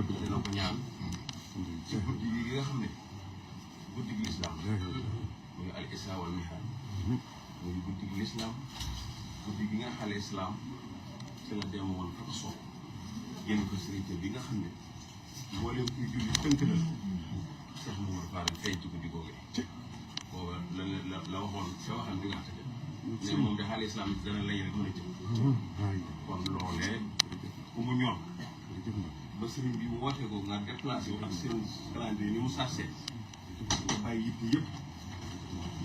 dina ko ñaan ci guddi gi nga xam ne guddi gi lislaam muy al isra wal mihraj muy guddi gi lislaam guddi gi nga xale islam ci la dem woon fa ko soob génn ko sérité bi nga xam ne mboolem kuy julli tënk na Cheikh Mamadou Fall feeñ ci guddi googu booba la waxoon ca waxam bi nga xam ne moom de xale islam dana lañ rek mën a jëm kon loolee ku mu ñor ba sëriñ bi mu wootee ko nga déplacé wu ak seen calendrier ni mu sarsee nga bàyyi yitte yëpp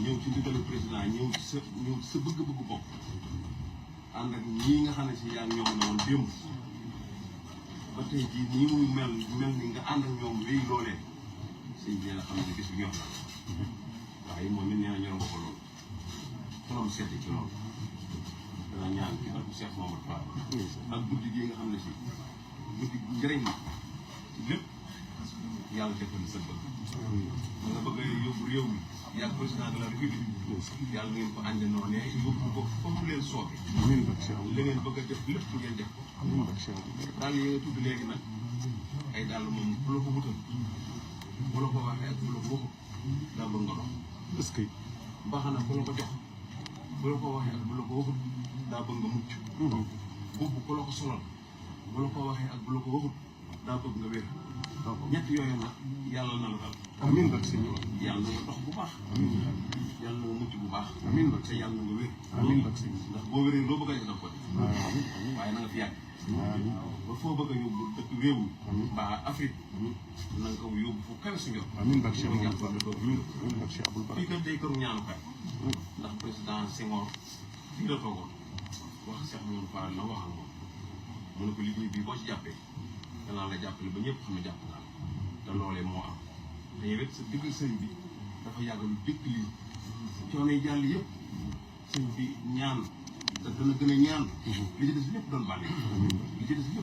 ñëw ci ndigalu président ñëw sa bëgg-bëgg bopp ànd ak ñii nga xam ne si yaa ngi ñoom ne woon démb ba tey jii nii muy mel ni nga ànd ak ñoom wéy loolee sëñ bi la xam ne gis bi ñor na waaye moom it nee na ñor nga ko loolu xolam seeti ci loolu dana ñaan ci barke Cheikh Mamadou Fall ak guddi gi nga xam ne si guddi njëriñ la lépp yàlla defal sa bëgg nga bëgg a yóbbu réew mi yàgg président de la république yàlla ngeen ko ànd noonu yóbbu ko comme leen soobee li ngeen bëgg a def lépp ngeen def ko daal yi nga tudd léegi nag ay daal moom bu la ko wutal bu la ko waxee ak bu la ko waxut daa bëgg nga dox est-ce que baax na bu la ko jox bu la ko waxee ak bu la ko waxut daa bëgg nga mucc boobu ku la ko solal bu la ko waxee ak bu la ko waxut daa bëgg nga wér ñett yooyu nag yàlla na la dal amiin bak sëñ yàlla na nga dox bu baax yàlla na nga mucc bu baax amiin bak te yàlla na nga wér amiin bak sëñ ndax boo wéree loo bëgg a def daf ko def waaye na nga fi yàgg ba foo bëgg a yóbbu dëkk réew mi mbaa Afrique na nga ko yóbbu fu kawe su ñor amiin bak sëñ fii kat day këru ñaanukaay ndax président Senghor fii la toogoon wax Cheikh Mamadou Fall la wax ak moom mu ne ko liggéey bii boo ci jàppee danaa la jàppale ba ñëpp xam ne jàpp naa te loolee moo am te yow it sa digg sëñ bi dafa yàgg lu dëkk lii coono yi jàll yëpp sëñ bi ñaan te dana gën a ñaan li ci des lépp doon bànne li ci des lépp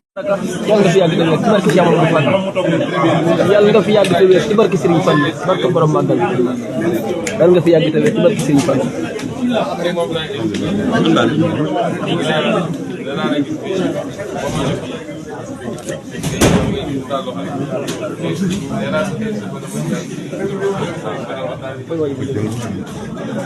yàlla nga fi yàgg te wér ci barke Serigne Fall barke borom màggal yàlla nga fi yàgg te wér ci barke Serigne Fall Voy, voy, voy.